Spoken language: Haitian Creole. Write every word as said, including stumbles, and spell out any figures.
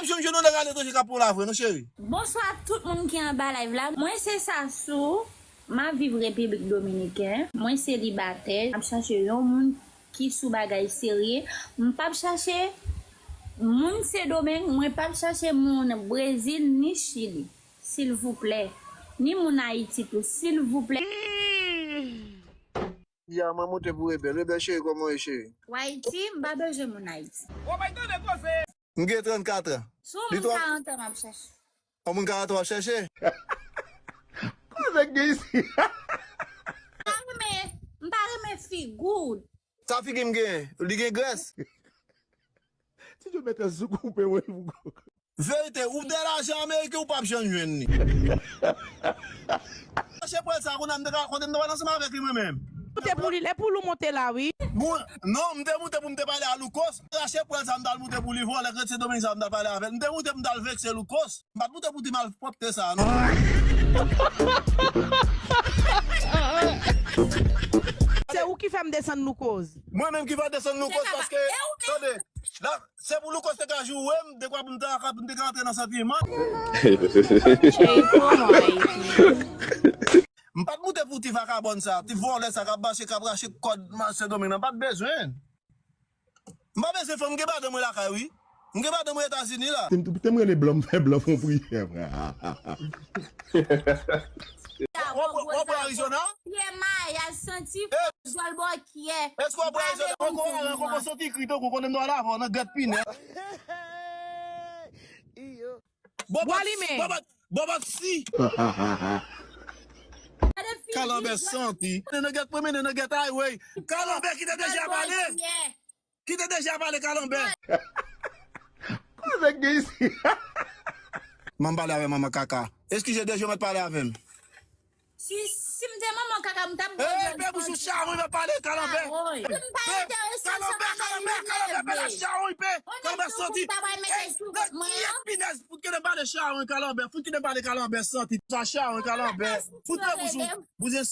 Jwenn jwenn yon nèg aletranje k ap pran w la vre non cheri. Bonswa tout moun ki anba live la. Mwen se Sasou. M ap viv Repiblik Dominiken. Mwen selibatè. M ap chache yon moun ki sou bagay serye. M p ap chache moun Sendomeng. Mwen p ap chache moun Brezil ni Chili. Silvouplè. Ni moun Ayiti tou. Silvouplè. Ya mwen moute pou rebèl. Rebèl cheri kòman w ye cheri? W Ayiti, m pa bezwen moun Ayiti. M gen trannkat an. Si w moun karant an m ap chèche. Yon moun karant an w ap chèche? Kòman nèg gen isi? M pa renmen, m pa renmen figi w. Sa figi m genyen? Li gen grès? Ti Djo mèt sou koupe wi pou. Verite, ou te lajan Ameriken ou p ap janm jwenn li. Rache pwèl sa kounye a m te ka kote m t ap pale ansanm avèk li mwen menm. Moute pou li, lè pou Lou monte la wi. Bon, non, m te moute pou m te pale a Loukos. Rache pwèl sa m t al moute pou li vòlè kretyen Dominik sa m t al pale avè l. M te moute pou m t al vekse Loukos. M pa t moute pou ti malpwòpte sa non. Se ou ki fè m desann Loukos. Mwen menm ki fè w desann Loukos paske, tande, la, Se pou Loukos te ka joure m, dekwa pou m te ka, pou m te ka antre nan santiman. M pa t moute pou ti vakabòn sa, ti vòlè sa k ap mache, k ap rache kòd Sendomeng nan, m pa t bezwen. M pa bezwen fanm, m gen madanm mwen lakay wi. M gen madanm mwen Etazini la. Te m rele blan, m fè blan fè yon priyè. W ap bwè Arizona? Pye mayaj santi fò zòl bòkyè. Èske w ap bwè Arizona? Koko, koko santi kri tankou konnen m dwe al avè w nan gèt pinè. Bò bòt si. Bò bòt si. Kalanbè santi. Mennen nan gèt mwen, mennen nan gèt highway. Kalanbè kite deja pale. Kite deja pale kalanbè. Kòman nèg gen isi? Manman pale avè manman kaka. Eskize deja ou mèt pale avè m. Si si m te manman kaka m t ap bwè. Hey, bèbou sou chawony mèt pale kalanbè. Kalanbè, kalanbè, kalanbè, pale chawony pe. Kalanbè santi. Hey, nèg kiyès pinèz fout kite pale chawony kalanbè. Fout kite pale kalanbè santi. Sa chawony kalanbè. Fout bèbou sou. Bouzen